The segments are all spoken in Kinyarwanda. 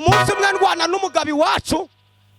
Umunsi umwe ndwana n'umugabo iwacu,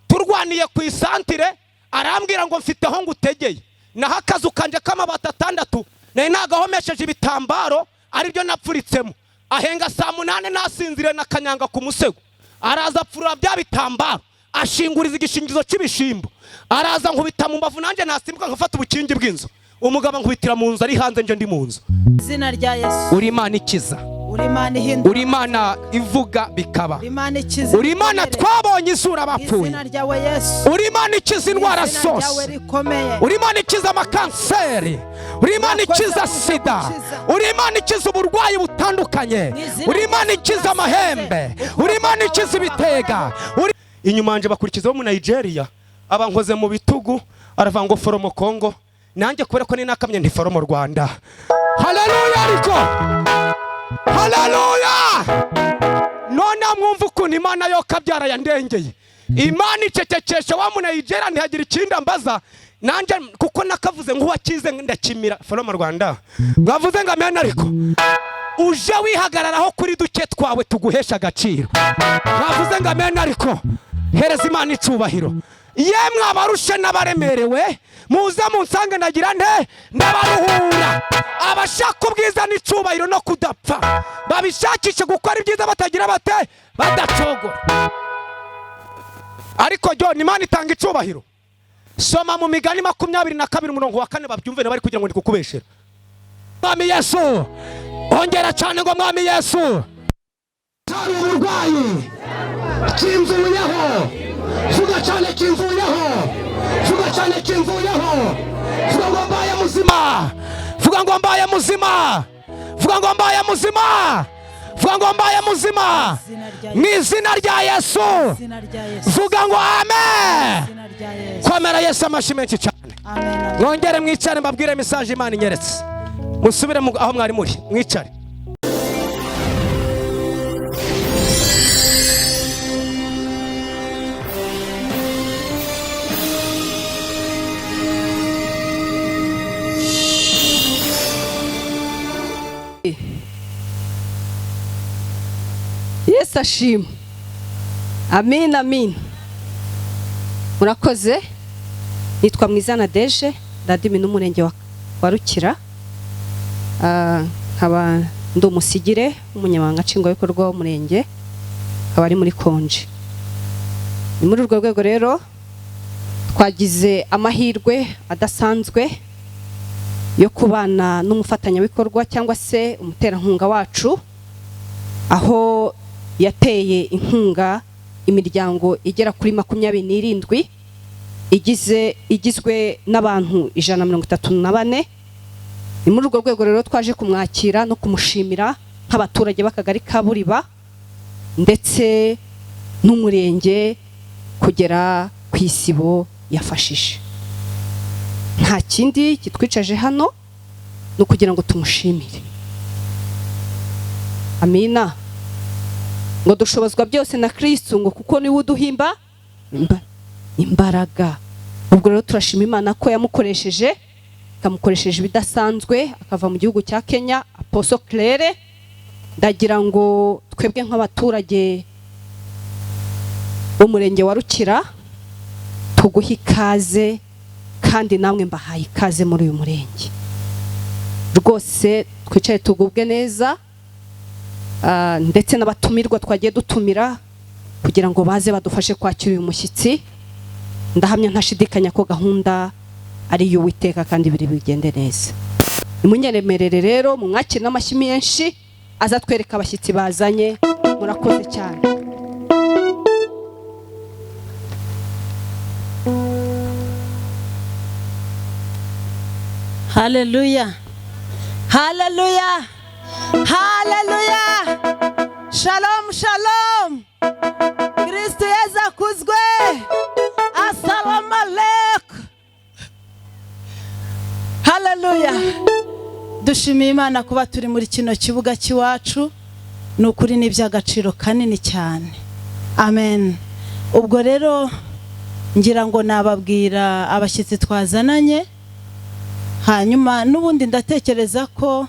turwaniye ku isantire, arambwira ngo mfite aho ngutegeye. Naho akazu kanje k'amabati 6 nari nagahomesheje ibitambaro aribyo napfuritsemo. Ahenga saa 8 nasinziriye na kanyanga ku musego, araza apfurura bya bitambaro, ashinguriza igishingizo cy'ibishimbo, araza nkubita mu mbavu, nanjye nasimbuka nkafata ubukingi bw'inzu. Umugabo nkubitira mu nzu ari hanze, nje ndi mu nzu. Izina rya Yesu. Uri Imana ikiza, Uri Imana ihindura, uri Imana ivuga bikaba, uri Imana ikiza, uri Imana twabonye isura abapfuye, izina ryawe Yesu, uri Imana ikiza indwara izina ryawe zose, rikomeye, uri Imana ikiza amakanseri, uri Imana ikiza sida, uri Imana ikiza uburwayi butandukanye, uri Imana ikiza amahembe, uri Imana ikiza ibitega. Inyuma yanje bakurikizaho mu Nigeria, abankoze mu bitugu, aravuga ngo from Congo, nanjye kubera ko ninakamye nti from Rwanda. Haleluya, ariko haleluya. None mwumva ukuntu Imana yo kabyara yandengeye. Imana icecekesha wa mu Nigeria, ntihagira ikindi ambaza, nanjye kuko nakavuze nk'uwakize ndakimira from Rwanda. Mwavuze ngo amen. Ariko uje wihagararaho kuri duke twawe tuguhesha agaciro. Mwavuze ngo amen. Ariko hereza Imana icubahiro. Yemwe abarushe n'abaremerewe, muze munsange, ndagira nte? Ndabaruhura. Abashaka ubwiza n'icubahiro no kudapfa, babishakishe gukora ibyiza batagira bate? Badacogora. Ariko John, Imana itanga icubahiro. Soma mu Migani 22 umurongo wa 4, babyumve bari kugira ngo ndi kukubeshera. Mwami Yesu, ongera cyane ngo Mwami Yesu. Hari uburwayi kimvuyeho, vuga cyane kimvuyeho, vuga cyane kimvuyeho, vuga ngo mbaye muzima, vuga ngo mbaye muzima, vuga ngo mbaye muzima, vuga ngo mbaye muzima mu izina rya Yesu. Izina rya Yesu. Vuga ngo amen. Izina rya Yesu. Komera Yesu amashyi menshi cyane. Amen. Mwongere mwicare, mbabwire message Imana inyeretse. Musubire aho mwari muri, mwicare. Yesu ashima. Amin, amin. Murakoze. Nitwa Mwizana Deje, ndadimi n'umurenge wa Rukira. Nkaba ndi umusigire w'umunyamabanga nshingwabikorwa w'umurenge, akaba ari muri konje. Ni muri urwo rwego rero twagize amahirwe adasanzwe yo kubana n'umufatanyabikorwa cyangwa se umuterankunga wacu, aho yateye inkunga imiryango igera kuri 27 igizwe n'abantu 134. Ni muri urwo rwego rero twaje kumwakira no kumushimira nk'abaturage b'akagari ka Buriba ndetse n'umurenge kugera ku isibo yafashije. Nta kindi kitwicaje hano ni ukugira ngo tumushimire. Amina. Ngo dushobozwa byose na Kristo, ngo kuko niwe uduhimba imbaraga. Ubwo rero turashima Imana ko yamukoresheje, ikamukoresheje ibidasanzwe, akava mu gihugu cya Kenya. Apostle Claire, ndagira ngo twebwe nk'abaturage b'umurenge wa Rukira tuguhe ikaze, kandi namwe mbahaye ikaze muri uyu murenge. Rwose twicare tugubwe neza, ndetse n'abatumirwa twagiye dutumira kugira ngo baze badufashe kwakira uyu mushyitsi. Ndahamya ntashidikanya ko gahunda ari iy'Uwiteka kandi biri bigende neza. Nimunyeremerere rero mumwakire n'amashyi menshi, azatwereka abashyitsi bazanye. Murakoze cyane. Haleluya, haleluya, haleluya. Shalom, shalom. Kristo Yesu akuzwe. Assalamu alaikum. Haleluya. Dushimiye Imana kuba turi muri kino kibuga cy'iwacu, ni ukuri ni iby'agaciro kanini cyane. Amen. Ubwo rero ngira ngo nababwira abashyitsi twazananye, hanyuma n'ubundi ndatekereza ko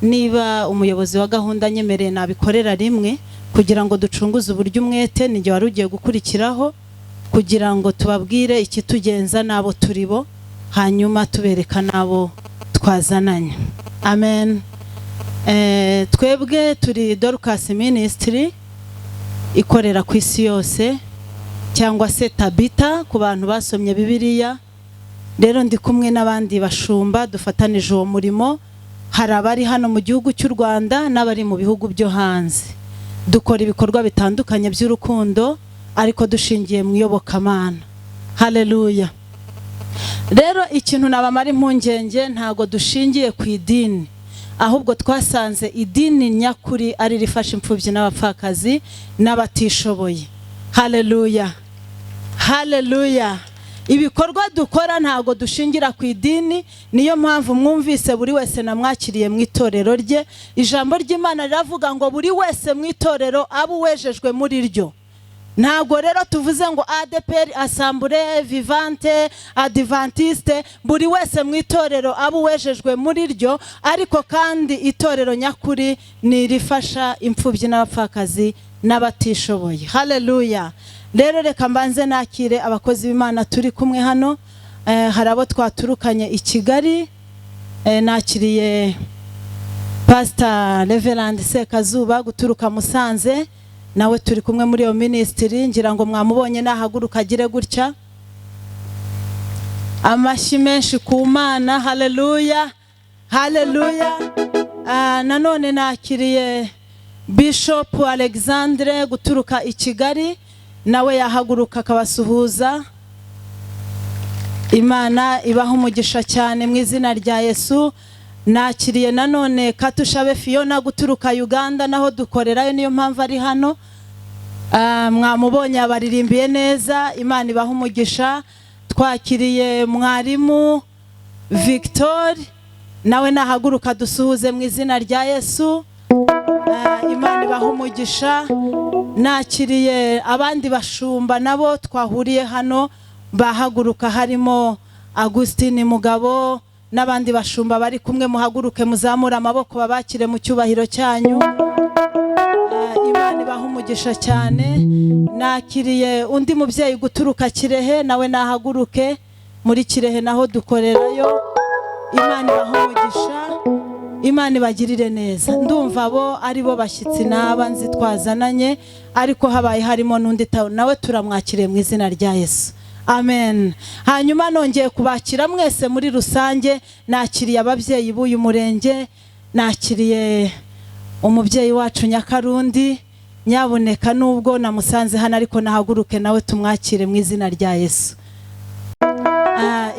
Niba umuyobozi wa gahunda nyemereye, nabikorera rimwe kugira ngo ducunguze uburyo umwete. Nijye wari ugiye gukurikiraho kugira ngo tubabwire ikitugenza n'abo turi bo, hanyuma tubereka n'abo twazananye. Amen. Twebwe turi Dorcas Ministry ikorera ku isi yose, cyangwa se Tabita ku bantu basomye Bibiliya. Rero ndi kumwe n'abandi bashumba dufatanije uwo murimo. Hari abari hano mu gihugu cy'u Rwanda n'abari mu bihugu byo hanze. Dukora ibikorwa bitandukanye by'urukundo, ariko dushingiye mu iyobokamana. Haleluya! Rero ikintu nabamara impungenge, ntago dushingiye ku idini, ahubwo twasanze idini nyakuri ari rifasha imfubyi n'abapfakazi n'abatishoboye. Haleluya, haleluya! Ibikorwa dukora ntabwo dushingira ku idini. Niyo mpamvu mwumvise buri wese namwakiriye mu itorero rye. Ijambo ry'Imana riravuga ngo buri wese mu itorero abe uwejejwe muri ryo. Ntabwo rero tuvuze ngo ADEPR, Assemblée Vivante, Adventiste. Buri wese mu itorero abe uwejejwe muri ryo. Ariko kandi itorero nyakuri ni irifasha imfubyi n'abapfakazi n'abatishoboye. Haleluya! Rero reka mbanze nakire abakozi b'Imana turi kumwe hano. Hari abo twaturukanye i Kigali. Nakiriye Pastor Reverend Sekazuba guturuka Musanze, nawe turi kumwe muri iyo ministry. Ngira ngo mwamubonye. Nahaguruka agire gutya. Amashyi menshi ku Mana! Haleluya, haleluya! Nanone nakiriye Bishop Alexandre guturuka i Kigali, nawe yahaguruka akabasuhuza. Imana ibaha umugisha cyane mu izina rya Yesu. Nakiriye nanone Katushabe Fiona guturuka Uganda, naho dukorerayo, niyo mpamvu ari hano. Mwamubonye, abaririmbiye neza. Imana ibaha umugisha. Twakiriye mwarimu Victor, nawe nahaguruka dusuhuze mu izina rya Yesu. Imana ibaha umugisha. Nakiriye abandi bashumba nabo twahuriye hano, bahaguruka, harimo Agustin Mugabo n'abandi bashumba bari kumwe. Muhaguruke, muzamure amaboko, babakire mu cyubahiro cyanyu. Imana ibaha umugisha cyane. Nakiriye undi mubyeyi guturuka Kirehe, nawe nahaguruke. Muri Kirehe naho dukorerayo. Imana ibaha umugisha, Imana ibagirire neza. Ndumva abo ari bo bashyitsi naba nzi twazananye, ariko habaye harimo n'undi nawe turamwakiriye mu izina rya Yesu. Amen. Hanyuma nongeye kubakira mwese muri rusange. Nakiriye ababyeyi b'uyu murenge, nakiriye umubyeyi wacu Nyakarundi. Nyabuneka, nubwo namusanze hano, ariko nahaguruke nawe tumwakire mu izina rya Yesu.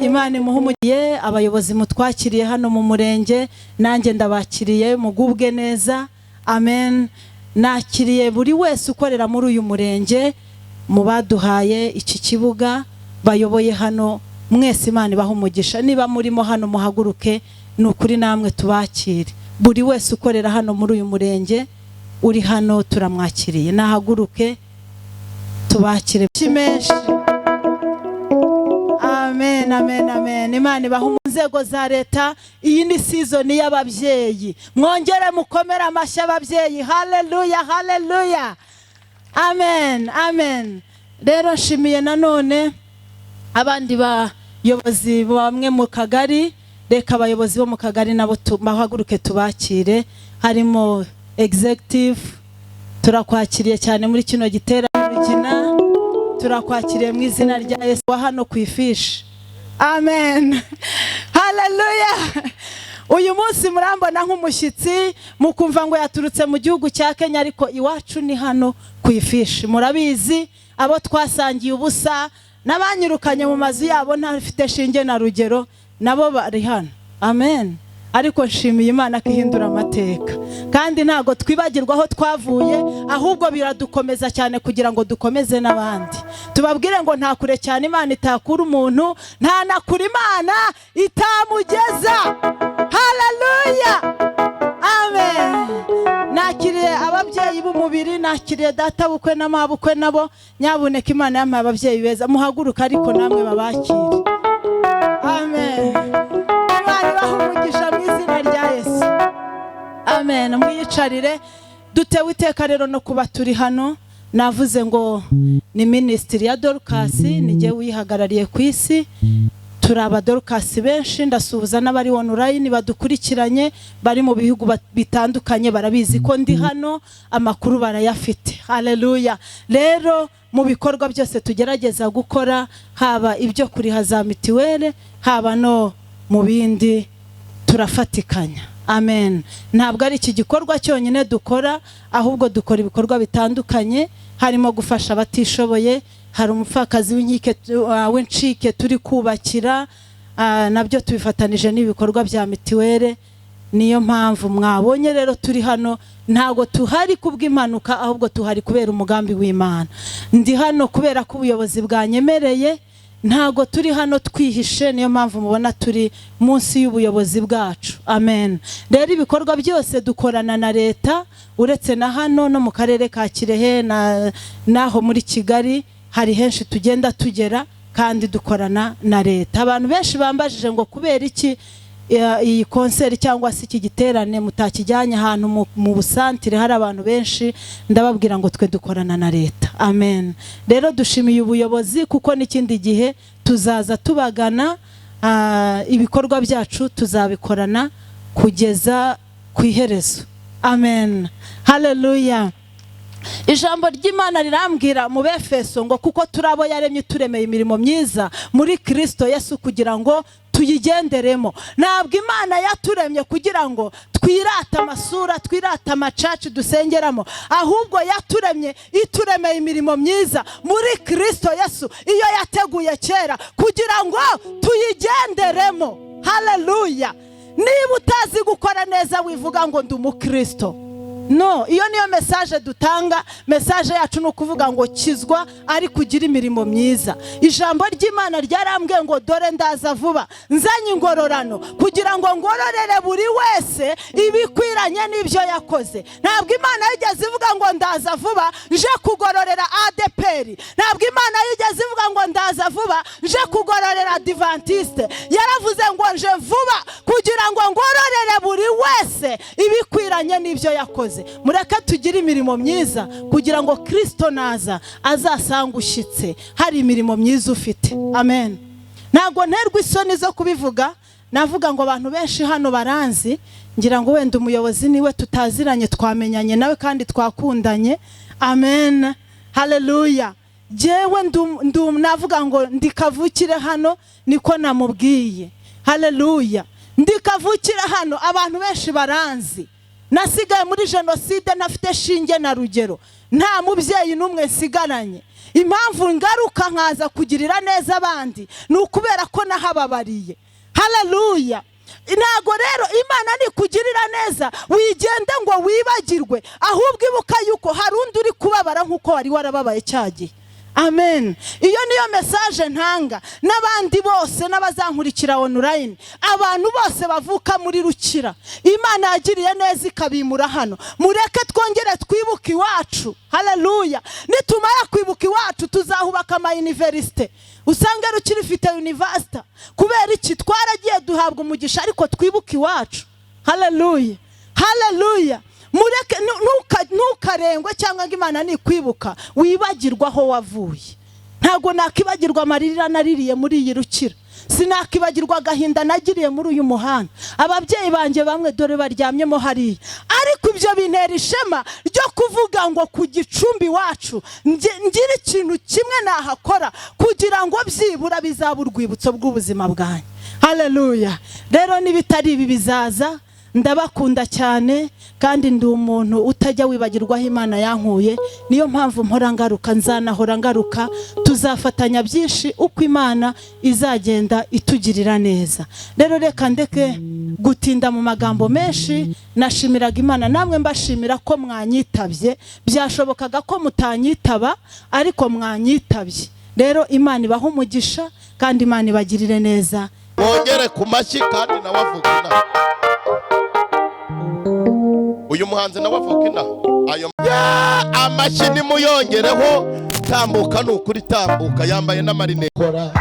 Imana imuhe umugiye. Abayobozi mutwakiriye hano mu murenge, nanjye ndabakiriye, mugubwe neza. Amen. Nakiriye buri wese ukorera muri uyu murenge mu baduhaye iki kibuga, bayoboye hano mwese, Imana ibaha umugisha. Niba murimo hano muhaguruke, ni ukuri namwe tubakire. Buri wese ukorera hano muri uyu murenge uri hano turamwakiriye, nahaguruke tubakire menshi. Amen, amen, amen. Imana ibaha mu nzego za leta. Iyi ni season y'ababyeyi. Mwongere mukomere amashyi ababyeyi. Haleluya, haleluya! Amen, amen. Rero nshimiye nanone abandi bayobozi bamwe mu kagari. Reka abayobozi bo mu kagari nabo bahaguruke tubakire, harimo executive. Turakwakiriye cyane muri kino giterane. Rugina, turakwakiriye mu izina rya Yesu wa hano ku ifishi. Amen, haleluya! Uyu munsi murambona nk'umushyitsi, mukumva ngo yaturutse mu gihugu cya Kenya, ariko iwacu ni hano ku ifishi. Murabizi, abo twasangiye ubusa n'abanyirukanye mu mazu yabo ntafite shinge na rugero, nabo bari hano. Amen. Ariko nshimiye Imana ko ihindura amateka, kandi ntabwo twibagirwa aho twavuye, ahubwo biradukomeza cyane kugira ngo dukomeze n'abandi, tubabwire ngo nta kure cyane Imana itakura umuntu, nta na kure Imana itamugeza. Haleluya, amen. Nakiriye ababyeyi b'umubiri, nakiriye data bukwe na mabukwe nabo. Nyabuneka, Imana yampaye ababyeyi beza. Muhaguruka ariko namwe babakire. Amen. Imana ibaha umugisha mu izina rya Yesu. Amen. Mwiyicarire. Dutewe iteka rero no kuba turi hano. Navuze ngo ni minisitiri ya Dorcas, nijye wihagarariye ku isi. Turi abadorukasi benshi. Ndasuhuza n'abari online badukurikiranye, bari mu bihugu bitandukanye. Barabizi ko ndi hano, amakuru barayafite. Haleluya. Rero mu bikorwa byose tugerageza gukora, haba ibyo kuriha za mituweli, haba no mu bindi, turafatikanya. Amen. Ntabwo ari iki gikorwa cyonyine dukora, ahubwo dukora ibikorwa bitandukanye, harimo gufasha abatishoboye. Hari umupfakazi w'inkike, w'incike turi kubakira, nabyo tubifatanije n'ibikorwa bya mituweli. Niyo mpamvu mwabonye rero turi hano. Ntabwo tuhari kubw'impanuka, ahubwo tuhari kubera umugambi w'Imana. Ndi hano kubera ko ubuyobozi bwanyemereye. Ntabwo turi hano twihishe, niyo mpamvu mubona turi munsi y'ubuyobozi bwacu. Amen. Rero ibikorwa byose dukorana na leta, uretse na hano, no mu karere ka Kirehe na naho muri Kigali, hari henshi tugenda tugera kandi dukorana na leta. Abantu benshi bambajije ngo kubera iki iyi concert cyangwa se iki giterane mutakijyanye ahantu mu busantire hari abantu benshi. Ndababwira ngo twe dukorana na leta. Amen. Rero dushimiye ubuyobozi, kuko n'ikindi gihe tuzaza tubagana. Ibikorwa byacu tuzabikorana kugeza ku iherezo. Amen. Haleluya. Ijambo ry'Imana rirambwira mu Befeso ngo kuko turi abo yaremye, turemeye imirimo myiza muri Kirisito Yesu kugira ngo tuyigenderemo. Ntabwo Imana yaturemye kugira ngo twirate amasura, twirate amachurch dusengeramo, ahubwo yaturemye ituremeye imirimo myiza muri Kirisito Yesu, iyo yateguye kera kugira ngo tuyigenderemo. Haleluya. Niba utazi gukora neza, wivuga ngo ndi umukristo. No, iyo niyo message dutanga. Message yacu ni ukuvuga ngo kizwa ariko ugira imirimo myiza. Ijambo ry'Imana ryarambwiye ngo dore ndaza vuba nzanye ingororano, kugira ngo ngororere buri wese ibikwiranye n'ibyo yakoze. Ntabwo Imana yigeze ivuga ngo ndaza vuba nje kugororera ADEPR. Ntabwo Imana yigeze ivuga ngo ndaza vuba nje kugororera Adventiste. Yaravuze ngo nje vuba kugira ngo ngororere buri wese ibikwiranye n'ibyo yakoze. Mureke tugire imirimo myiza kugira ngo Kirisito naza azasanga ushyitse, hari imirimo myiza ufite. Amen. Ntabwo nterwa isoni zo kubivuga. Navuga ngo abantu benshi hano baranzi, ngira ngo wenda umuyobozi niwe tutaziranye, twamenyanye nawe kandi twakundanye. Amen. Haleluya. Jyewe navuga ngo ndi kavukire hano, niko namubwiye. Haleluya. Ndi kavukire hano, abantu benshi baranzi. Nasigaye muri jenoside ntafite shinge na rugero, nta mubyeyi n'umwe nsigaranye. Impamvu ngaruka nkaza kugirira neza abandi ni ukubera ko nahababariye. Haleluya. Ntabwo rero Imana nikugirira neza wigende ngo wibagirwe, ahubwo ibuka yuko hari undi uri kubabara nk'uko wari warababaye cya gihe. Amen. Iyo niyo message ntanga n'abandi bose n'abazankurikira online. Abantu bose bavuka muri Rukira, Imana yagiriye neza ikabimura hano, mureke twongere twibuke iwacu. Haleluya. Nitumara kwibuka iwacu, tuzahubaka ama université, usange Rukira ifite université. Kubera iki? Twaragiye duhabwa umugisha, ariko twibuke iwacu. Haleluya, haleluya. Mureke ntukarengwe cyangwa ngo Imana nikwibuka wibagirwa aho wavuye. Ntabwo nakibagirwa amarira naririye muri iyi Rukira. Sinakibagirwa agahinda nagiriye muri uyu muhanda. Ababyeyi banjye bamwe dore baryamyemo hariya, ariko ibyo bintera ishema ryo kuvuga ngo ku gicumbi iwacu ngire ikintu kimwe nahakora kugira ngo byibura bizabe urwibutso rw'ubuzima bwanjye. Haleluya. Rero n'ibitari ibi bizaza. Ndabakunda cyane, kandi ndi umuntu utajya wibagirwa aho Imana yankuye. Niyo mpamvu mpora ngaruka, nzanahora ngaruka. Tuzafatanya byinshi uko Imana izagenda itugirira neza. Rero reka ndeke gutinda mu magambo menshi. Nashimiraga Imana, namwe mbashimira ko mwanyitabye. Byashobokaga ko mutanyitaba, ariko mwanyitabye. Rero Imana ibahe umugisha kandi Imana ibagirire neza. Mwongere ku mashyi. Kandi nawe avuka inaha, uyu muhanzi nawe avuka inaha. Ayo ya amashyi nimuyongereho. Tambuka, ni ukuri tambuka. Yambaye n'amarinete. Kora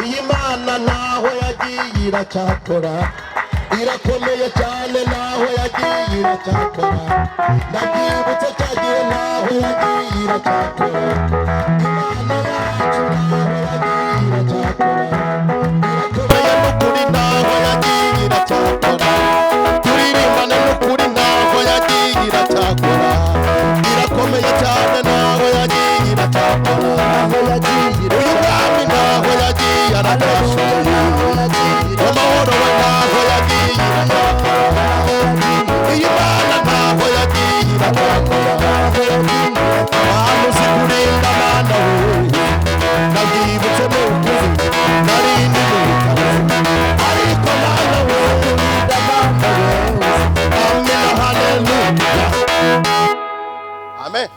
iyi Mana ntaho yagiye, iracyakora. Irakomeye cyane, naho yagiye iracyakora. Ndabyibutse cyagiye, naho yagiye iracyakora. Imana yacu naho yagiye iracyakora. Irakomeye n'ukuri, naho yagiye iracyakora. Turirimbane n'ukuri, naho yagiye iracyakora. Irakomeye cyane, naho yagiye iracyakora. Uyu mwami naho yagiye aracyashoboye. Amahoro we, naho yagiye iracyakora. Iyi Mana ntaho yagiye iracyakora. Mana uzi kurinda, Mana we, ndabyibutse mu ukuri, nari ndi mu bitaro, ariko Mana we, amina, haleluya, amen.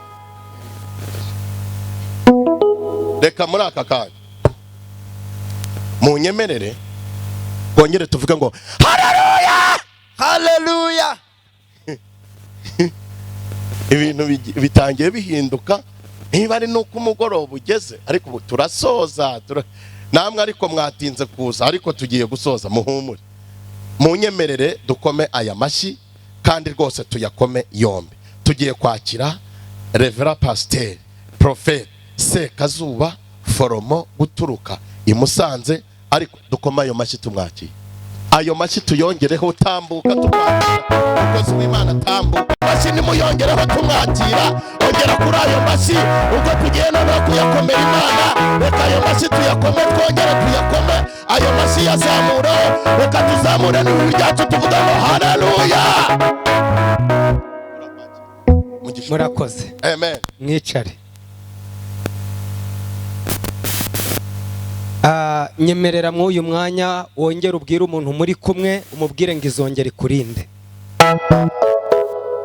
Reka muri aka kanya munyemerere twongere tuvuge ngo haleluya, haleluya. Ibintu bitangiye bihinduka, niba ari nuko umugoroba ugeze, ariko ubu turasoza. Namwe ariko mwatinze kuza, ariko tugiye gusoza, muhumure. Munyemerere dukome aya mashyi kandi rwose tuyakome yombi. Tugiye kwakira Reverend Pasiteri Prophète Sekazuba Foromo guturuka i Musanze, ariko dukome ayo mashyi tumwakire. Ayo mashyi tuyongereho, tambuka tumwakira, umukozi w'Imana, tambuka. Amashyi nimuyongereho tumwakira, ongera kuri ayo mashyi. Ubwo tugiye noneho kuyakomera Imana, reka ayo mashyi tuyakome, twongere tuyakome ayo mashyi yazamureho. Reka tuzamure n'ijwi ryacu tuvuga ngo haleluya. Murakoze. Amen. Mwicare. Nyemerera mw'uyu mwanya wongere ubwire umuntu muri kumwe, umubwire ngo izongere ikurinde.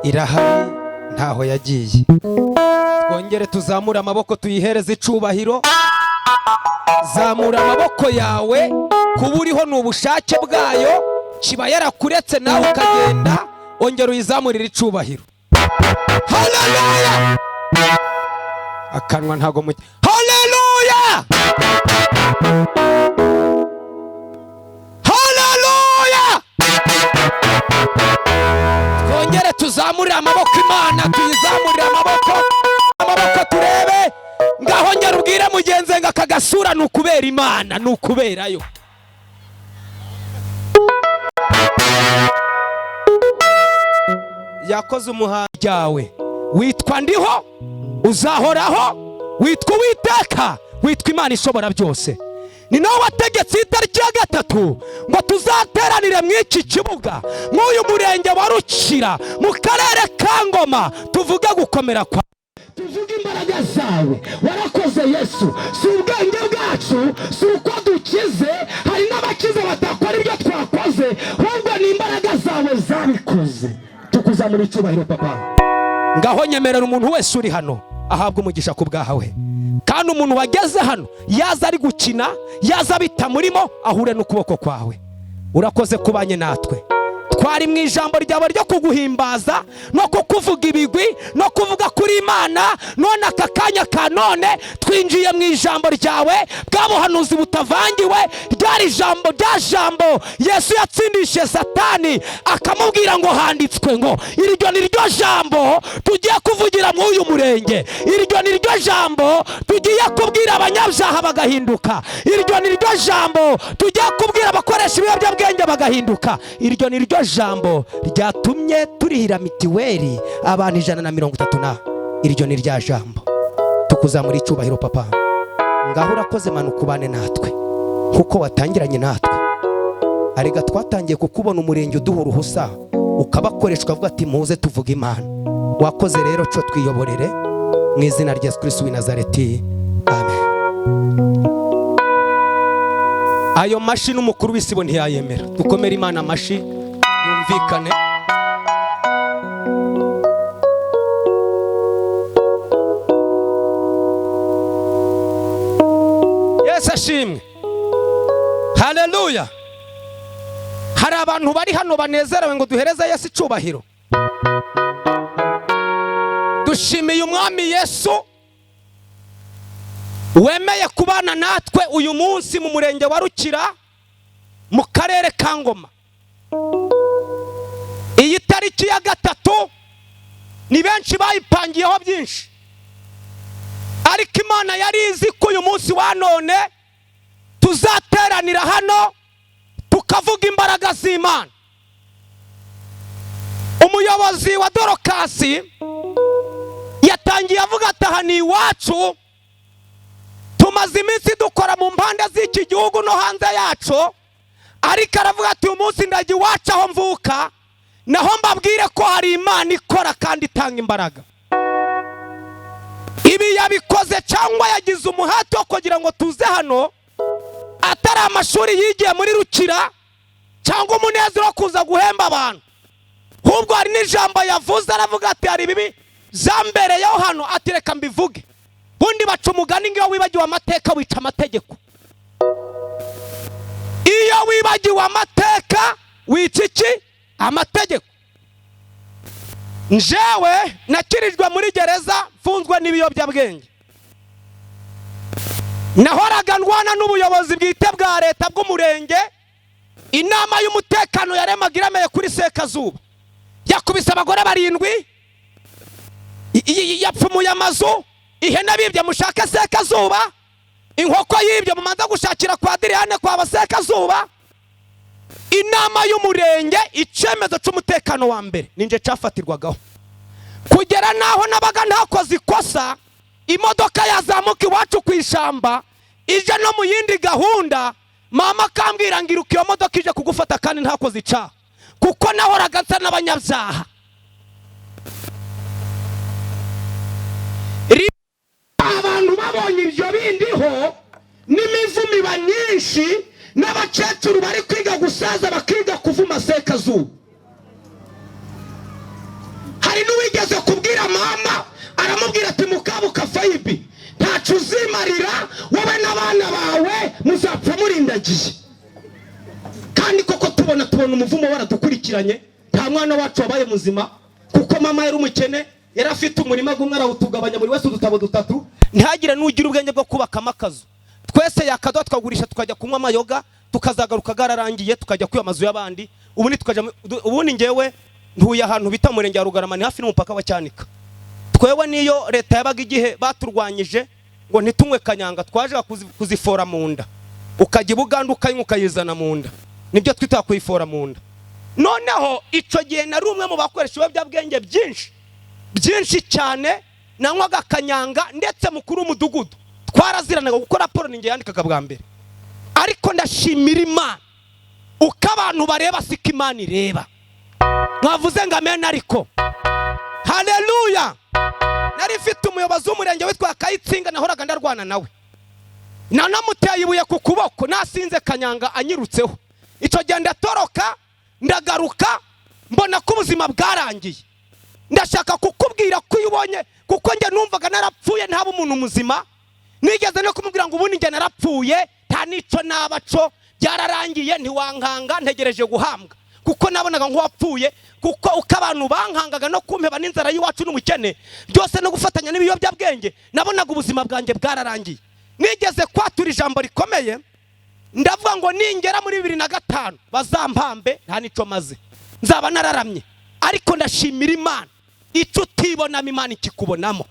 Irahari, ntaho yagiye. Twongere tuzamure amaboko tuyihereze icubahiro. Zamura amaboko yawe, kuba uriho ni ubushake bwayo, kiba yarakuretse nawe ukagenda. Ongera uyizamurire icubahiro. Haleluya! Akanwa ntago mu. Haleluya! Haleluya! Twongere tuzamurire amaboko Imana, tuyizamurire amaboko, amaboko turebe. Ngaho ngera ubwire mugenzi ngo aka gasura ni ukubera Imana, ni ukuberayo. Yakoze umuhanzi ryawe, witwa Ndiho, uzahoraho, witwa Uwiteka, witwa Imana ishobora byose. Ni nawe wategetse itariki ya 3 ngo tuzateranire mu iki kibuga, mw'uyu murenge wa Rukira, mu karere ka Ngoma, tuvuge gukomera kwa, tuvuge imbaraga zawe. Warakoze Yesu. Si ubwenge bwacu, si uko dukize, hari n'abakize batakora ibyo twakoze, ahubwo ni imbaraga zawe zabikoze. Tukuzamura icyubahiro, papa. Ngaho nyemerera umuntu wese uri hano ahabwa umugisha ku bwahawe, kandi umuntu wageze hano yaza ari gukina, yaza bitamurimo, ahure n'ukuboko kwawe. Urakoze kubanye natwe. Twari mu ijambo ryawe ryo kuguhimbaza no kukuvuga ibigwi no kuvuga kuri Imana. None aka kanya ka none twinjiye mu ijambo ryawe, bwa buhanuzi butavangiwe, ryari ijambo rya jambo Yesu yatsindishije Satani akamubwira ngo handitswe ngo. Iryo ni ryo jambo tugiye kuvugira muri uyu murenge, iryo ni ryo jambo tugiye kubwira abanyabyaha bagahinduka, iryo ni ryo jambo tugiye kubwira abakoresha ibiyobyabwenge bagahinduka, iryo ni ryo jambo ryatumye turihira mitiweli abantu 130 na iryo ni rya jambo. Tukuzamura icyubahiro, papa. Ngaho urakoze, manuka ubane natwe kuko watangiranye natwe. Arega twatangiye kukubona umurenge uduha uruhusa, ukabakoresha ukavuga ati muze tuvuge Imana. Wakoze rero, cyo twiyoborere mu izina rya Yesu Kristo w'i Nazareti, amen. Ayo mashi n'umukuru w'isibo ntiyayemera. Dukomere Imana amashi yumvikane. Yesu ashimwe, haleluya. Hari abantu bari hano banezerewe ngo duhereze Yesu icubahiro. Dushimiye umwami Yesu wemeye kubana natwe uyu munsi mu murenge wa Rukira, mu karere ka Ngoma. Itariki ya 3 ni benshi bayipangiyeho byinshi, ariko Imana yari izi ko uyu munsi wa none tuzateranira hano tukavuga imbaraga z'Imana. Umuyobozi wa Dorokasi yatangiye avuga ati aha ni iwacu, tumaze iminsi dukora mu mpande z'iki gihugu no hanze yacu, ariko aravuga ati uyu munsi ndajya iwacu aho mvuka, naho mbabwire ko hari Imana ikora kandi itanga imbaraga. Ibi yabikoze cyangwa yagize umuhate wo kugira ngo tuze hano, atari amashuri yigiye muri Rukira cyangwa umunezero wo kuza guhemba abantu, ahubwo hari n'ijambo yavuze aravuga ati hari ibibi zambereyeho hano, ati reka mbivuge. Bundi baca umugani ngo iyo wibagiwe amateka wica amategeko. Iyo wibagiwe amateka wica iki? Amategeko. Njewe nakirijwe muri gereza mfunzwe n'ibiyobyabwenge. Nahoraga ndwana n'ubuyobozi bwite bwa leta bw'umurenge. Inama y'umutekano yaremaga iremeye kuri Sekazuba, yakubise abagore 7, yapfumuye amazu, ihene bibye mushake Sekazuba, inkoko yibye mumanza gushakira kwa Diriyane kwa Basekazuba. Inama y'umurenge icyemezo cy'umutekano wa mbere ninje cyafatirwagaho, kugera naho nabaga ntakoze ikosa, imodoka yazamuka iwacu ku ishyamba ije no mu yindi gahunda, mama akambwira ngo iruka iyo modoka ije kugufata kandi ntakoze icyaha, kuko nahoraga nsa n'abanyabyaha. Abantu babonye ibyo bindiho n'imivumo iba nyinshi, n'abakecuru bari kwiga gusaza bakiga kuvuma Sekazuba. Hari n'uwigeze kubwira mama aramubwira ati mukabuka Fayibi ntacu uzimarira, wowe n'abana bawe muzapfa murindagiye. Kandi koko tubona umuvumo waradukurikiranye, nta mwana wacu wabaye muzima kuko mama yari umukene, yari afite umurima gumwe arawutugabanya buri wese udutabo 3, ntihagire n'ugira ubwenge bwo kubakamo akazu. Twese yakaduha tukagurisha tukajya kunywa amayoga, tukazagaruka gararangiye tukajya kwiba amazu y'abandi. Ubundi ngewe ntuye ahantu bita murenge wa Rugarama, ni hafi n'umupaka wa Cyanika. Twewe niyo leta yabaga igihe baturwanyije ngo ntitunywe kanyanga, twaje kuzifora mu nda, ukajya i Buganda ukayinywa ukayizana mu nda, nibyo twita kuyifora mu nda. Noneho icyo gihe nari umwe mu bakoresha ibiyobyabwenge byinshi byinshi cyane, nanywaga kanyanga, ndetse mukuru w'umudugudu twaraziranaga kuko raporo ninjye yandikaga bwa mbere. Ariko ndashimira Imana uko abantu bareba siko Imana ireba. Mwavuze ngo amen? Ariko haleluya. Nari mfite umuyobozi w'umurenge witwa Kayitsinga, nahoraga ndarwana nawe, nanamuteye ibuye ku kuboko nasinze kanyanga anyirutseho. Icyo gihe ndatoroka ndagaruka, mbona ko ubuzima bwarangiye. Ndashaka kukubwira ko iyo ubonye, kuko njye numvaga narapfuye ntaba umuntu muzima, nigeze no kumubwira ngo ubundi njye narapfuye nta n'icyo nabaco, byararangiye ntiwankanga, ntegereje guhambwa, kuko nabonaga nk'uwapfuye. Kuko uko abantu bankangaga no kumpeba n'inzara y'iwacu n'umukene byose no gufatanya n'ibiyobyabwenge, nabonaga ubuzima bwanjye bwararangiye. Nigeze kwatura ijambo rikomeye ndavuga ngo ningera muri 2005 bazampambe nta n'icyo maze, nzaba nararamye. Ariko ndashimira Imana, icyo utibonamo Imana ikikubonamo,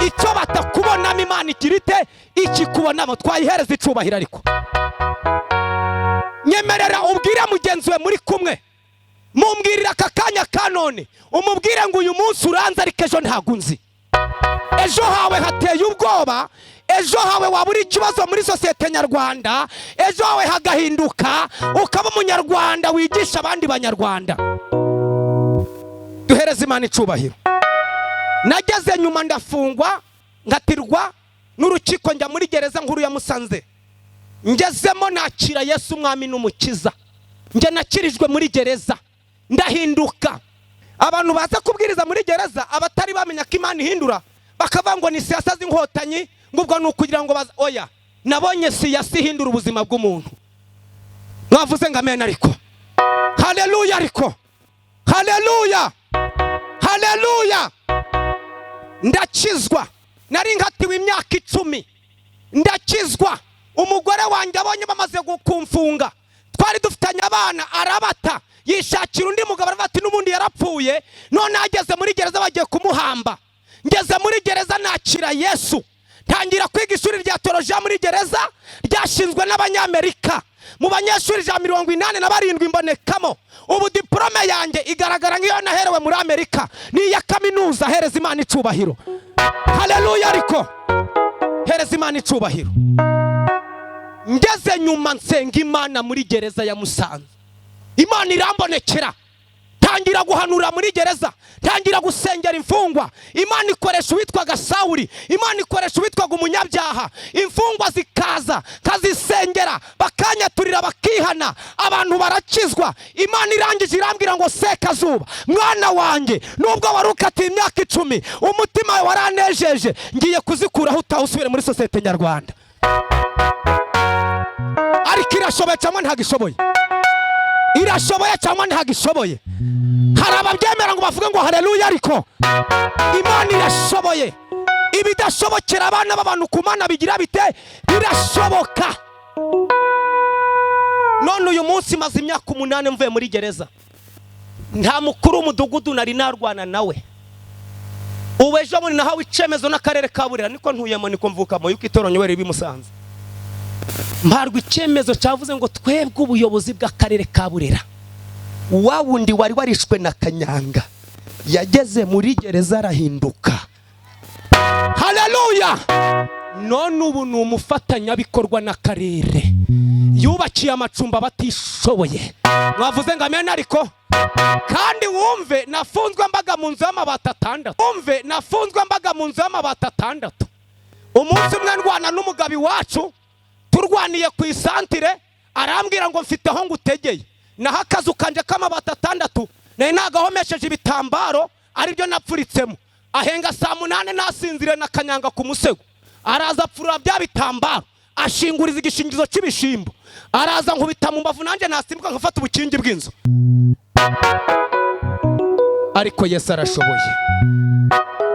icyo batakubonamo Imana ikirite ikikubonamo. Twayihereza icubahiro. Ariko nyemerera ubwire mugenzi we muri kumwe, mumbwirira aka kanya ka none, umubwire ngo uyu munsi uranze ariko ejo ntago unzi. Ejo hawe hateye ubwoba, ejo hawe waba uri ikibazo muri sosiyete nyarwanda, ejo hawe hagahinduka ukaba umunyarwanda wigisha abandi banyarwanda. Duhereze Imana icubahiro. Nageze nyuma ndafungwa, ngatirwa n'urukiko, njya muri gereza nkuru ya Musanze. Ngezemo nakira Yesu umwami n'umukiza. Njye nakirijwe muri gereza ndahinduka. Abantu baza kubwiriza muri gereza abatari bamenya ko Imana ihindura bakavuga ngo ni siyasa z'inkotanyi, ngo ubwo ni ukugira ngo oya. Nabonye siyasa ihindura ubuzima bw'umuntu. Mwavuze ngo amen? Ariko haleluya, ariko haleluya, haleluya. Ndakizwa, nari nkatiwe imyaka 10 ndakizwa. Umugore wanjye abonye bamaze kumfunga, twari dufitanye abana, arabata. Yishakira undi mugabo, aravuga ati n'ubundi yarapfuye. None ageze muri gereza bagiye kumuhamba. Ngeze muri gereza nakira Yesu, ntangira kwiga ishuri rya théologie muri gereza ryashinzwe n'Abanyamerika. Mu banyeshuri 187 mbonekamo. Ubu diplôme yanjye igaragara nk'iyo naherewe muri Amerika, ni iya kaminuza. Hereza Imana icubahiro, haleluya! Ariko hereza Imana icubahiro. Ngeze nyuma nsenga Imana muri gereza ya Musanze, Imana irambonekera, tangira guhanura muri gereza, tangira gusengera imfungwa. Imana ikoresha uwitwaga Sawuri, Imana ikoresha uwitwaga umunyabyaha. Imfungwa zikaza kazisengera, bakanyaturira, bakihana, abantu barakizwa. Imana irangije irambwira ngo: "Sekazuba, mwana wanjye, nubwo wari ukatiye imyaka 10, umutima wawe waranejeje, ngiye kuzikuraho utaha usubire muri sosiyete nyarwanda." Ariko irashoboye cyangwa ntabwo ishoboye? Irashoboye cyangwa ntabwo ishoboye? Hari ababyemera ngo bavuge ngo haleluya. Ariko Imana irashoboye. Ibidashobokera abana b'abantu, ku Mana bigira bite? Birashoboka. None uyu munsi maze imyaka 8 mvuye muri gereza, nta mukuru w'umudugudu nari narwana nawe. Ubu ejo bundi nahawe icyemezo n'akarere ka Burera, niko ntuyemo, niko mvukamo, yuko itorero nyobora ribi Musanze. Mparwa icyemezo cyavuze ngo: "Twebwe ubuyobozi bw'akarere ka Burera, wa wundi wari warishwe na kanyanga yageze muri gereza arahinduka." Haleluya! None ubu ni umufatanyabikorwa n'akarere, yubakiye amacumbi abatishoboye. Mwavuze ngo amena. Ariko kandi wumve, nafunzwe mbaga mu nzu y'amabati 6. Wumve, nafunzwe mbaga mu nzu y'amabati 6. Umunsi umwe ndwana n'umugabo iwacu, turwaniye ku isantire, arambwira ngo: "Mfite aho ngutegeye." Naho akazu kanje k'amabati 6 nari nagahomesheje ibitambaro, aribyo napfuritsemo. Ahenga saa 8, nasinziriye na kanyanga ku musego, araza apfurura bya bitambaro, ashinguriza igishingizo cy'ibishimbo, araza nkubita mu mbavu, nanjye nasimbuka nkafata ubukingi bw'inzu. Ariko Yesu arashoboye.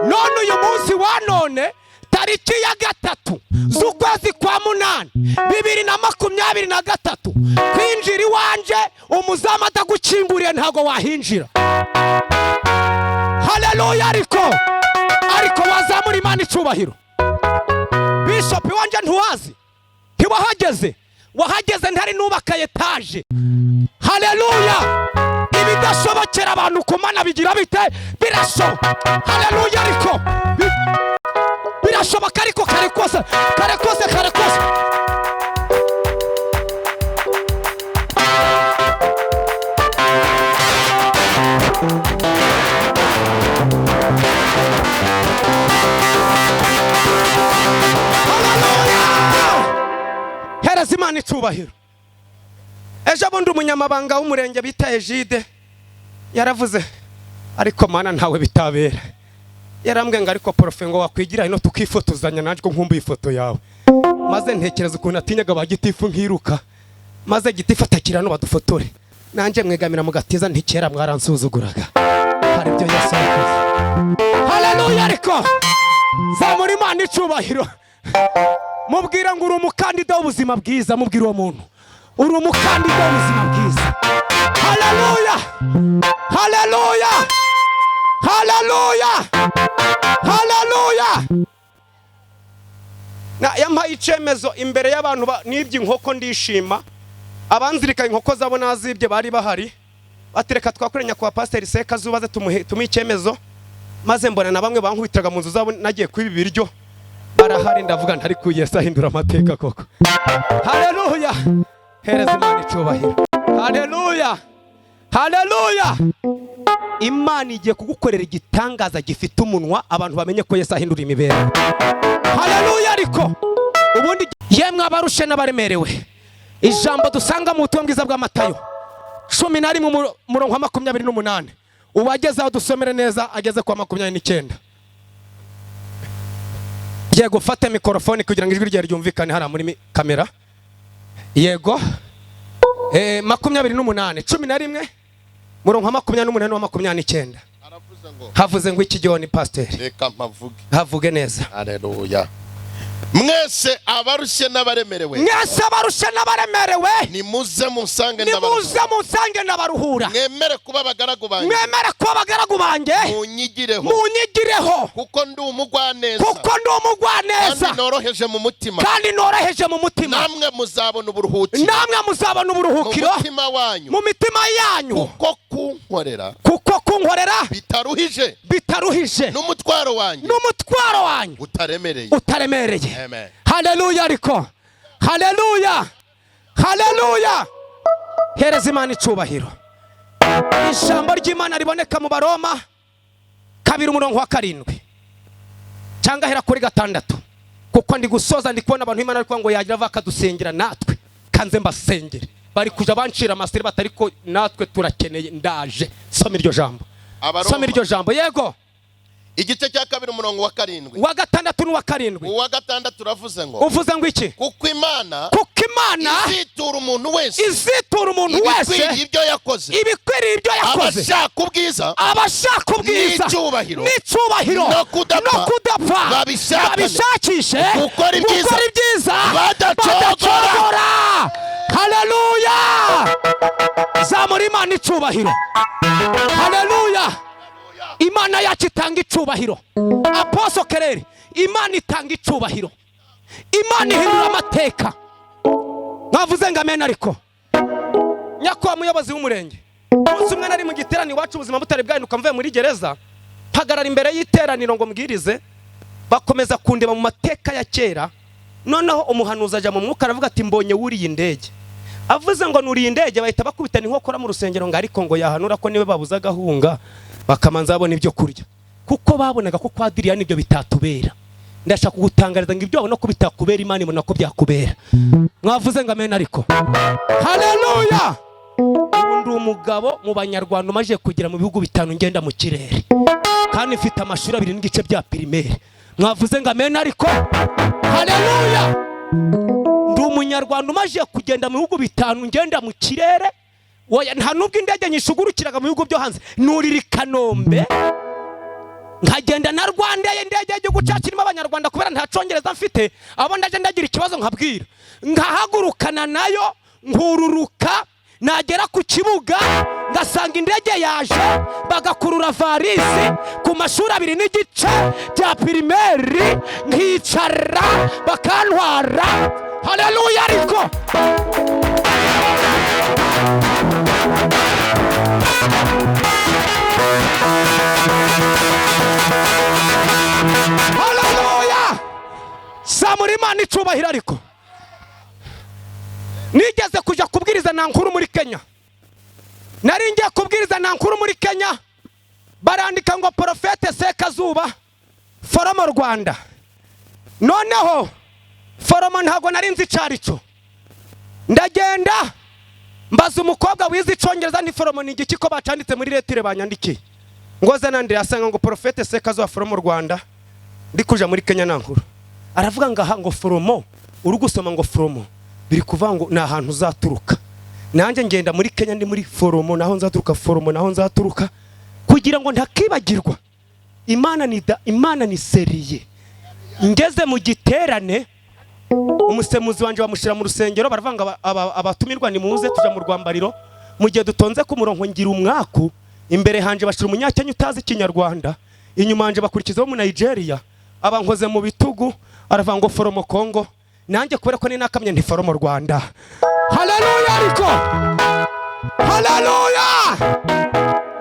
None uyu munsi wa none, tariki ya 3 z'ukwezi kwa 8 2023, kwinjira iwanje umuzamu atagukinguriye ntabwo wahinjira. Haleluya! Ariko wazamura Imana icubahiro. Bishop iwanje ntuwazi, ntiwahageze, wahageze ntari nubaka etaje. Haleluya! Ibidashobokera abantu, ku Mana bigira bite? Birashoboka. Haleluya! Ariko birashoboka. Ariko kare kose, kare kose, kare kose. Haleluya! Hereza Imana icubahiro. Ejo bundi umunyamabanga w'umurenge bita Egide yaravuze, ariko Mana ntawe bitabera, yarambwiye ngo: "Ariko prof, ngo wakwigira hino tukifotozanya, nanjye ko nkumbuye ifoto yawe." Maze ntekereza ukuntu atinyaga ba gitifu nkiruka, maze gitifu atakira hano badufotore, nanjye mwegamira mu gatiza ntikera mwaransuzuguraga, hari ibyo Yesu yakoze. Haleluya! Ariko zamura Imana icubahiro, mubwira ngo uri umukandida w'ubuzima bwiza. Mubwira uwo muntu, uri umukandida w'ubuzima bwiza. Haleluya, haleluya, haleluya, haleluya! Yampaye icyemezo imbere y'abantu nibye inkoko ndishima. Abanzirika inkoko zabo nazibye bari bahari, batereka twakore nyakubahwa pasiteri Sekazuba ze tumuhe icyemezo. Maze mbona na bamwe bankubitaga mu nzu zabo nagiye kwiba ibiryo barahari, ndavuga ntari ku Yesu ahindura amateka koko. Haleluya! Hereza Imana icubahiro. Haleluya, haleluya! Imana igiye kugukorera igitangaza gifite umunwa, abantu bamenye ko Yesu ahindura imibereho. Haleluya! Ariko ubundi yemwe abarushe n'abaremerewe, ijambo dusanga mu butumwa bwiza bwa Matayo 11 umurongo wa 28, uwageze aho dusomere neza ageze kwa 29. Yego, fate mikorofone kugira ngo ijwi ryawe ryumvikane hariya muri kamera. Yego, 28, 11, murongo wa 28 wa 29. Aravuze ngo Havuze ngo iki gihoni, pasiteri? Reka mpavuge. Havuge neza. Haleluya! Mwese abarushye n'abaremerewe, Mwese abarushye n'abaremerewe, nimuze munsange, nimuze ndabaruhura. Munsange, ndabaruhura. Mwemere kuba abagaragu banjye, Mwemere kuba abagaragu banjye, munyigireho, munyigireho, kuko ndi umugwaneza, kuko ndi umugwaneza, kandi noroheje mu mutima, kandi noroheje mu mutima, namwe muzabona uburuhukiro namwe muzabona mu uburuhukiro mutima wanyu, mu mitima yanyu, kuko kunkorera kuko kunkorera bitaruhije, bitaruhije, n'umutwaro wanjye n'umutwaro wanyu utaremereye. utaremereye. Amen. Haleluya! Ariko haleluya, haleluya! Hereza Imana icubahiro. Ijambo ry'Imana riboneka mu Baroma 2, umurongo wa 7, cyangwa hera kuri 6, kuko ndi gusoza. Ndi kubona abantu Imana ariko ngo yagira ava akadusengera natwe. Kanze mbasengere, bari kuja bancira amasiri batari ko natwe turakeneye. Ndaje, soma iryo jambo. Abaroma. Soma iryo jambo, yego. Igice cya 2, umurongo wa 7. Wa 6 n'uwa 7. Uwa 6 uravuze ngo: Uvuze ngo iki? Kuko Imana Kuko Imana izitura umuntu wese izitura umuntu wese ibikwiriye ibyo yakoze, ibikwiriye ibyo yakoze, abashaka ubwiza abashaka ubwiza n'icyubahiro n'icyubahiro no kudapfa, no kudapfa, babishakane babishakishe gukora ibyiza gukora ibyiza badacogora. Badacogora. Haleluya! Zamura Imana icubahiro. Haleluya! Imana yacu itanga icubahiro. Apostle Kerere, Imana itanga icubahiro, Imana ihindura amateka. Mwavuze ngo amen. Ariko nyakubahwa muyobozi w'umurenge, umunsi umwe nari mu giterane iwacu, ubuzima butari bwahinduka, mvuye muri gereza, mpagarara imbere y'iteraniro ngo mbwirize. Bakomeza kundeba mu mateka ya kera. Noneho umuhanuzi ajya mu mwuka, aravuga ati: "Mbonye wuriye indege." Avuze ngo nuriye indege, bahita bakubitana inkokora mu rusengero ngo: "Ariko ngo yahanura ko niwe babuze agahunga, bakamanza babona ibyo kurya," kuko babonaga ko kwa diriya nibyo bitatubera. Ndashaka kugutangariza ngo ibyo babona ko bitakubera, Imana ibona ko byakubera. Mwavuze ngo amen. Ariko haleluya! Ubu ndi umugabo mu Banyarwanda umaze kugera mu bihugu 5 ngenda mu kirere, kandi mfite amashuri 2.5 bya primaire. Mwavuze ngo amen. Ariko haleluya! Ndi Umunyarwanda umaze kugenda mu bihugu 5 ngenda mu kirere. Oya, nta nubwo indege nyishugurukiraga mu bihugu byo hanze. Nurira i Kanombe, nkagenda na Rwanda, indege y'igihugu cyacu irimo Abanyarwanda. Kubera nta Cyongereza mfite, abo ndaje ndagira ikibazo nkabwira, nkahagurukana nayo, nkururuka, nagera ku kibuga ngasanga indege yaje, bagakurura varisi ku mashuri 2.5 bya primaire, nkicara bakantwara. Haleluya! Ariko haleluya! Zamura Imana icubahiro. Ariko nigeze kuja kubwiriza na nkuru muri Kenya. Nari ngiye kubwiriza na nkuru muri Kenya, barandika ngo "Prophète Sekazuba from Rwanda". Noneho from ntabwo nari nzi icyo ari cyo. Ndagenda mbaza umukobwa wize Icyongereza ni from ni igiki, ko bacanditse muri lettre banyandikiye ngo zana. Asanga ngo "Prophète Sekazuba from Rwanda". Ndi kuja muri Kenya na nkuru, aravuga ngo aha ngo from, uri gusoma ngo from biri kuvuga ngo ni ahantu uzaturuka. Nanjye ngenda muri Kenya ndi muri from, naho nzaturuka, from naho nzaturuka, kugira ngo ntakibagirwa. Imana ni da, Imana ni sérieux. Ngeze mu giterane, umusemuzi wanje bamushyira mu rusengero, baravuga ngo abatumirwa nimuze. Tuja mu rwambariro. Mu gihe dutonze ku murongo, ngira umwaku. Imbere hanje bashira Umunyakenya utazi Ikinyarwanda, inyuma hanje bakurikizaho mu Nigeria. Abankoze mu bitugu, aravuga ngo "From Kongo". Nanjye kubera ko ninakamye nti "From Rwanda". Haleluya! Ariko haleluya!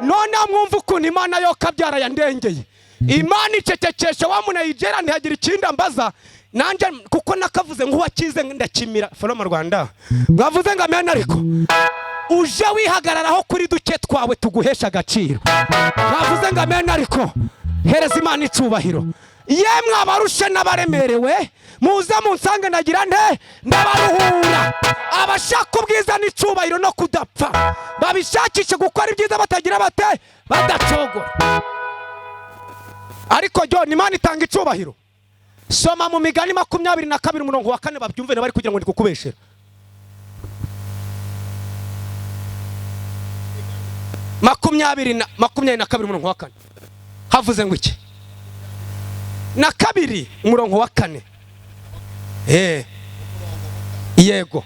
None mwumva ukuntu Imana yo kabyara yandengeye. Imana icecekesha wa Munigeria, ntihagira ikindi ambaza. Nanjye kuko nakavuze nk'uwakize, ndakimira "From Rwanda". Mwavuze ngo amen. Ariko uje wihagararaho kuri duke twawe tuguhesha agaciro. Mwavuze ngo amen. Ariko hereza Imana icubahiro. Yemwe abarushe n'abaremerewe, muze munsange, ndagira nte? Ndabaruhura. Abashaka ubwiza n'icubahiro no kudapfa, babishakishe gukora ibyiza batagira bate? Badacogora. Ariko John, Imana itanga icubahiro. Soma mu Migani 22, umurongo wa 4, babyumve bari kugira ngo ndi kukubeshera. 22, umurongo wa 4, havuze ngo iki? Na 2, umurongo wa 4. Yego,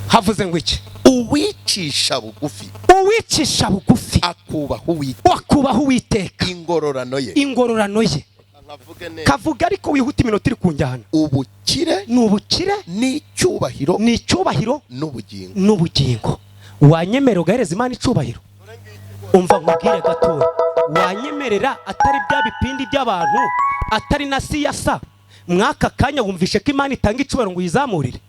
havuze ngo iki? Uwicisha bugufi, Uwicisha bugufi, akubaha Uwiteka, wakubaha Uwiteka, ingororano ye, ingororano ye. Nkavuge neza. Kavuga ariko wihuta, iminota iri kunjyana. Ubukire Ni ubukire, n'icyubahiro, ni icyubahiro, n'ubugingo. N'ubugingo. Wanyemerera ugahereza Imana icubahiro? Umva nkubwire gatoya, wanyemerera, atari bya bipindi by'abantu, atari na siyasa, mwaka kanya wumvishe ko Imana itanga icubahiro ngo uyizamurire?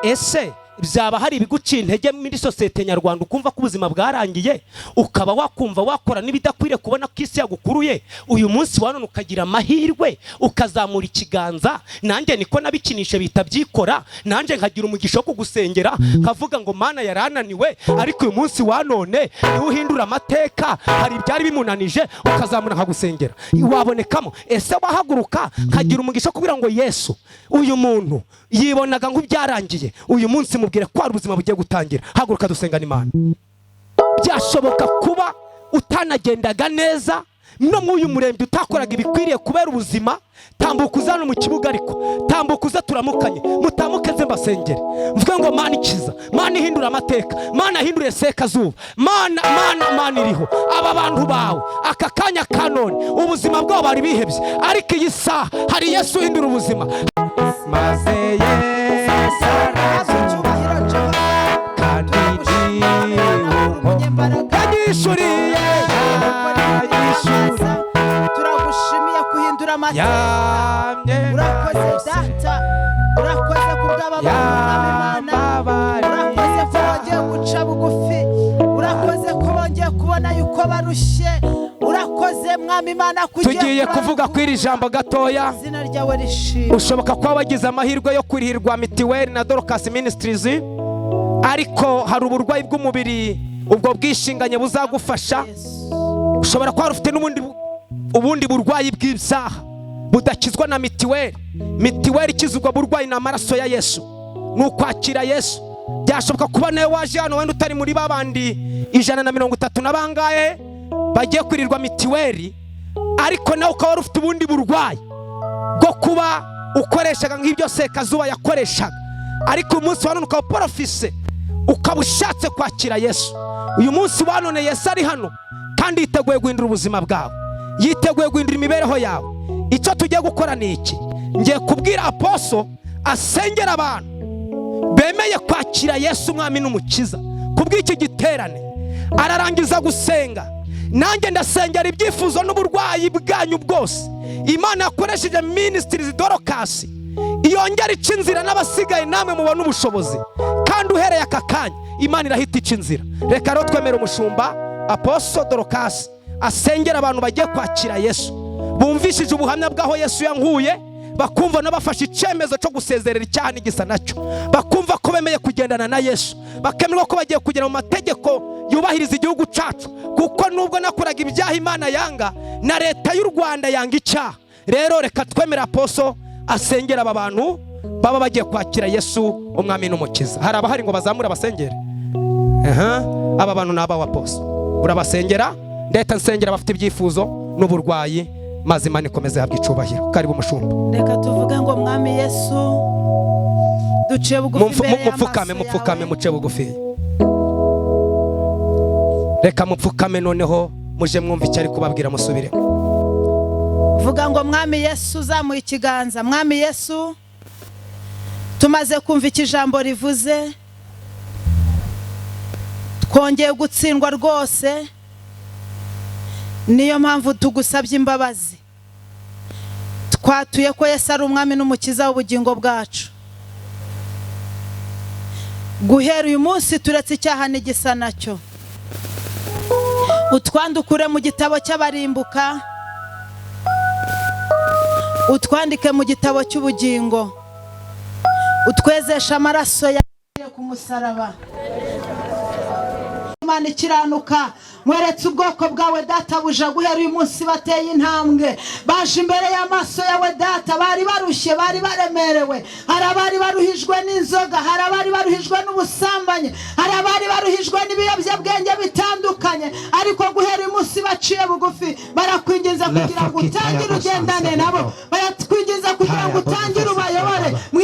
Ese byaba hari ibiguciye intege muri sosiyete nyarwanda, ukumva ko ubuzima bwarangiye, ukaba wakumva wakora n'ibidakwiriye, kubona ko isi yagukuruye? Uyu munsi wa none ukagira amahirwe ukazamura ikiganza, nanjye niko nabikinishe bita byikora, nanjye nkagira umugisha wo kugusengera, nkavuga ngo Mana, yarananiwe, ariko uyu munsi wa none niwe uhindura amateka, hari ibyari bimunanije, ukazamura nkagusengera, wabonekamo. Ese wahaguruka nkagira umugisha wo kubwira ngo Yesu, uyu muntu yibonaga nk'ibyarangiye, uyu munsi mubwire ko hari ubuzima bugiye gutangira? Haguruka dusengana Imana. Byashoboka kuba utanagendaga neza no muri uyu murenge, utakoraga ibikwiriye kubera ubuzima. Tambuka uza hano mu kibuga, ariko tambuka uze turamukanye, mutamuke nze mbasengere, mvuge ngo Mana ikiza, Mana ihindura amateka, Mana ahindure Sekazuba, Mana, Mana, Mana iriho, aba bantu bawe aka kanya ka none ubuzima bwabo bari bihebye, ariko iyi saha hari Yesu uhindura ubuzima. Maze Yesu Icyubahiro. Kandi yanyishuriye, yanyishuriye. Turagushimiye kuhindura amateka. Yamye. Urakoze Data, urakoze kubw'aba bantu, Mwami Imana. Urakoze ko bongeye guca bugufi, urakoze ko bongeye kubona yuko barushye, urakoze Mwami Imana kugiye Tugiye kuvuga kuri iri jambo gatoya. Izina ryawe rishimwe. Ushoboka kuba wagize amahirwe yo kurihirwa mitiweli na Dorcas Ministries, ariko hari uburwayi bw'umubiri ubwo bwishinganye buzagufasha. Ushobora kuba ufite n'ubundi ubundi burwayi bw'ibyaha budakizwa na mitiweli. Mitiweli ikiza ubwo burwayi ni amaraso ya Yesu, ni ukwakira Yesu. Byashoboka kuba nawe waje hano wenda utari muri babandi 130 na bangahe bagiye kurirwa mitiweli, ariko nawe ukaba wari ufite ubundi burwayi bwo kuba ukoreshaga nk'ibyo Sekazuba yakoreshaga, ariko uyu munsi wa none ukaba uporofise, ukaba ushatse kwakira Yesu. Uyu munsi wa none Yesu ari hano kandi yiteguye guhindura ubuzima bwawe, yiteguye guhindura imibereho yawe. Icyo tugiye gukora ni iki? Ngiye kubwira apostle asengera abantu bemeye kwakira Yesu umwami n'umukiza kubw'iki giterane. Ararangiza gusenga, nanjye ndasengera ibyifuzo n'uburwayi bwanyu bwose. Imana yakoresheje Ministries Dorcas yongera ica inzira n'abasigaye, namwe mubona ubushobozi, kandi uhereye aka kanya Imana irahita ica inzira. Reka rero twemere umushumba apostle Dorcas asengera abantu bagiye kwakira Yesu, bumvishije ubuhamya bw'aho Yesu yankuye, bakumva n'abafashe icyemezo cyo gusezerera icyaha n'igisa nacyo, bakumva ko bemeye kugendana na Yesu, bakemerwa ko bagiye kugera mu mategeko yubahiriza igihugu cyacu, kuko nubwo nakoraga ibyaha Imana yanga, na leta y'u Rwanda yanga icyaha. Rero reka twemere apostle asengera aba bantu baba bagiye kwakira Yesu umwami n'umukiza. Hari abahari ngo bazamure abasengere? Aha, aba bantu ni abawe apostle, urabasengera, ndahita nsengera abafite ibyifuzo n'uburwayi, maze Imana ikomeze ihabwe icubahiro. Karibu umushumba. Reka tuvuge ngo Mwami Yesu, duciye bugufi imbere Mupfukame. y'amaso Mupfukame. yawe. Muce bugufi, reka mupfukame, noneho muje mwumva icyo ari kubabwira, musubire. Vuga ngo Mwami Yesu, uzamuye ikiganza. Mwami Yesu, tumaze kumva icyo ijambo rivuze, twongeye gutsindwa rwose, niyo mpamvu tugusabye imbabazi. Twatuye ko Yesu ari umwami n'umukiza w'ubugingo bwacu. Guhera uyu munsi turetse icyaha n'igisa nacyo. Utwandukure mu gitabo cy'abarimbuka, utwandike mu gitabo cy'ubugingo, utwezeshe amaraso yawe ku musaraba. Imana ikiranuka, mweretse ubwoko bwawe Databuja, guhera uyu munsi bateye intambwe, baje imbere y'amaso yawe Data. Bari barushye, bari baremerewe, hari abari baruhijwe n'inzoga, hari abari baruhijwe n'ubusambanyi, hari abari baruhijwe n'ibiyobyabwenge bitandukanye, ariko guhera uyu munsi baciye bugufi, barakwinginze kugira ngo utangire ugendane nabo, barakwinginze kugira ngo utangire ubayobore mu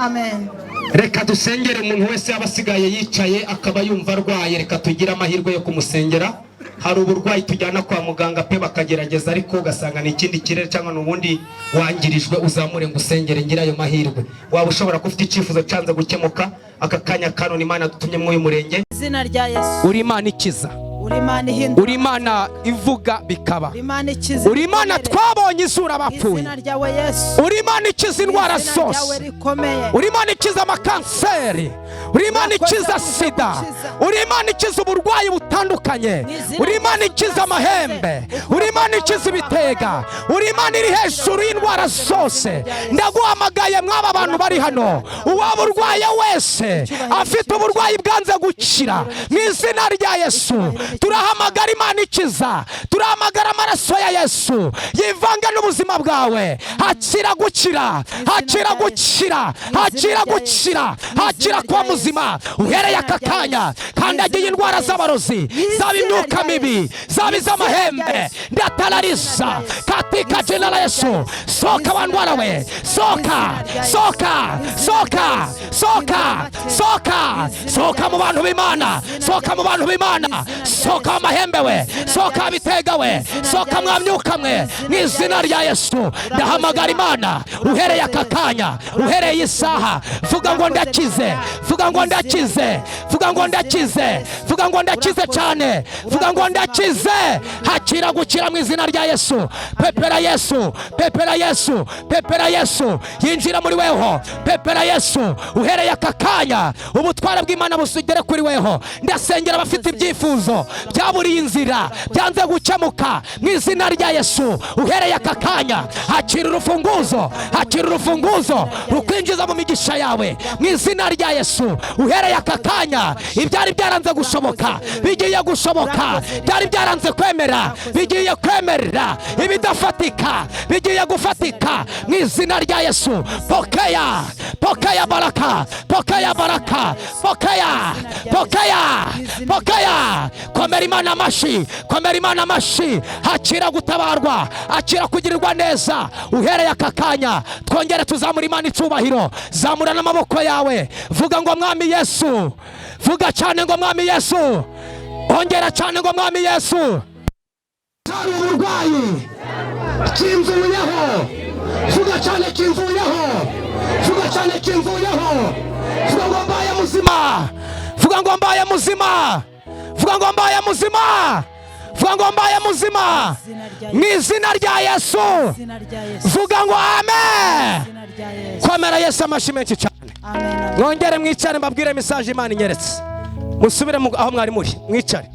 Amen. Reka dusengere umuntu wese yaba asigaye yicaye akaba yumva arwaye, reka tugire amahirwe yo kumusengera. Hari uburwayi tujyana kwa muganga pe bakagerageza, ariko ugasanga ni ikindi kirere cyangwa ni ubundi wangirijwe. Uzamure ngo usengere, ngire ayo mahirwe. Waba ushobora kuba ufite icyifuzo cyanze gukemuka, aka kanya kanone Imana dutumye muri uyu murenge. Izina rya Yesu. Uri Imana ikiza. Uri Imana ihindura. Uri Imana ivuga bikaba. Uri Imana ikiza. Uri Imana twabonye isura abapfuye. Izina ryawe Yesu. Uri Imana ikiza indwara Izina ryawe zose. rikomeye. Uri Imana ikiza amakanseri, uri Imana ikiza sida, uri Imana ikiza uburwayi butandukanye, uri Imana ikiza amahembe, uri Imana ikiza ibitega, uri Imana iri hejuru y'indwara zose. Ndaguhamagaye mwaba bantu bari hano, uwaba urwaye wese afite uburwayi bwanze gukira, mu izina rya Yesu turahamagara Imana ikiza, turahamagara amaraso ya Yesu yivanga n'ubuzima bwawe. Hakira gukira, hakira gukira, hakira gukira, hakira kuba muzima uhereye aka kanya. Kandagiye indwara z'abarozi, zaba imyuka mibi, zaba iz'amahembe, ndatarariza katika jina la Yesu. Soka wa ndwara we, soka, soka, soka, soka, soka, soka mu bantu b'Imana, soka mu bantu b'Imana, soka amahembe we, soka bitega we, soka mwa myuka mwe, mu izina rya Yesu. Ndahamagara Imana uhereye aka kanya, uhereye isaha, vuga ngo ndakize, vuga ngo ndakize, vuga ngo ndakize, vuga ngo ndakize cyane, vuga ngo ndakize. Hakira gukira mu izina rya Yesu. Pepera Yesu, pepera Yesu, pepera Yesu yinjira muri weho. Pepera Yesu uhereye aka kanya, ubutware bw'Imana busugere kuri weho. Ndasengera abafite ibyifuzo byaburiye inzira, byanze gukemuka, mu izina rya Yesu uhereye aka kanya hakira urufunguzo, hakira urufunguzo rukwinjiza mu migisha yawe, mu izina rya Yesu uhereye aka kanya ibyari byaranze gushoboka bigiye gushoboka, byari byaranze kwemera bigiye kwemerera, ibidafatika bigiye gufatika mu izina rya Yesu. Pokea, pokea baraka, pokea baraka, pokea, pokea, pokea. Komera Imana amashi, komera Imana amashi. Hakira gutabarwa, akira kugirirwa neza uhereye aka kanya. Twongere tuzamura Imana icyubahiro, zamura n'amaboko yawe, vuga ngo Mwami Yesu, vuga cyane ngo Mwami Yesu, ongera cyane ngo Mwami Yesu. Hari uburwayi kimvuyeho, vuga cyane kimvuyeho, vuga cyane kimvuyeho, vuga ngo mbaye muzima, vuga ngo mbaye muzima, vuga ngo mbaye muzima, vuga ngo mbaye muzima mu izina rya Yesu. Vuga ngo amen. Komera Yesu amashyi menshi cyane. Mwongere mwicare, mbabwire message Imana inyeretse. Musubire aho mwari muri, mwicare.